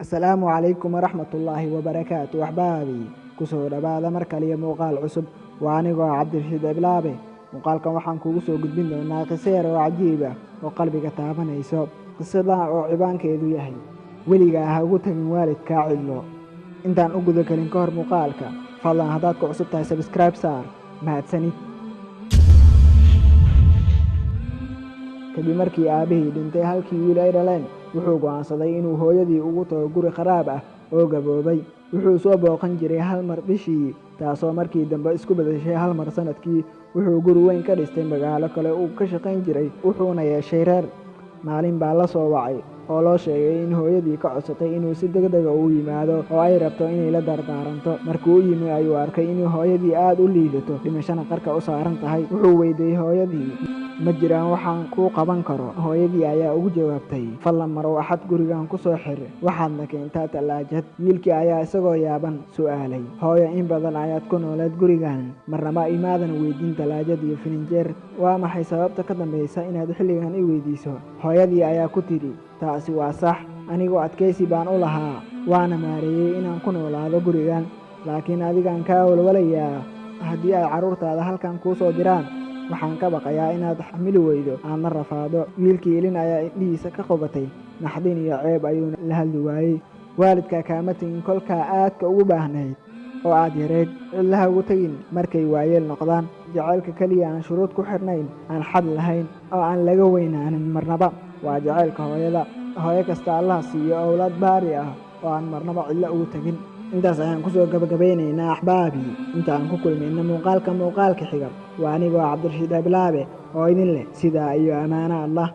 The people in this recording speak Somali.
Asalaamu calaykum waraxmatullaahi wabarakaatu. Axbaabi, kusoo dhowaada mar kaliya muuqaal cusub. Waa anigoo Cabdirashiid Eblaabe. Muuqaalkan waxaan kugu soo gudbin doonaa qiso yar oo cajiib ah oo qalbiga taabanayso. Qisadan oo ciwaankeedu yahay "Weligaa ha ugu tagin waalidkaa cidlo". Intaan u guda gelin ka hor muuqaalka, fadlan haddaad ku cusub tahay subscribe saar. Mahadsanid. Kadib markii aabbihii dhintay halkii wiil ay dhaleen, wuxuu go'aansaday inuu hooyadii ugu tago guri kharaab ah oo gaboobay. Wuxuu soo booqan jiray hal mar bishii, taasoo markii dambe isku bedeshay hal mar sanadkii. Wuxuu guri weyn ka dhistay magaalo kale uu ka shaqayn jiray, wuxuuna yeeshay reer. Maalin baa la soo wacay oo loo sheegay in hooyadii ka codsatay inuu si degdeg ah u yimaado oo ay rabto inay la dardaaranto. Markuu u yimi ayuu arkay in hooyadii aad u liidato, dhimashana qarka u saaran tahay. Wuxuu weydiiyey hooyadii, "Ma jiraan waxaan kuu qaban karo?" Hooyadii ayaa ugu jawaabtay, "Fadlan marwaxad gurigan ku soo xir, waxaadna keentaa talaajad." Wiilkii ayaa isagoo yaaban su'aalay, "Hooyo, in badan ayaad ku nooleed gurigan, marnaba imaadan weydiin talaajad iyo filinjeer. Waa maxay sababta ka dambaysa inaad xilligan i weydiiso?" Hooyadii ayaa ku tidhi, "Taasi waa sax, anigoo adkaysi baan u lahaa, waana maareeyey inaan ku noolaado gurigan, laakiin adigaan kaa walwalayaa. Haddii ay carruurtaada halkan kuu soo diraan, waxaan ka baqayaa inaad xamili weydo, aadna rafaado." Wiilkii ilin ayaa indhihiisa ka qubatay, naxdin iyo ceeb ayuuna la hadli waayey. Waalidkaa kaama tegin kolkaa aadka ugu baahnayd oo aad yareyd. Cidla ha ugu tegin markay waayeel noqdaan. Jacaylka keliya aan shuruud ku xidhnayn, aan xad lahayn, oo aan laga weynaanin marnaba waa jacaylka hooyada. Hooyo kasta Allaha siiyo owlaad baari ah oo aan marnaba cidlo ugu tegin. Intaas ayaan kusoo gabagabeynaynaa, axbaabi. Inta aan ku kulmayna muuqaalka xiga, waa anigoo Cabdirashiid Ablaabe oo idin leh sidaa iyo ammaano Allah.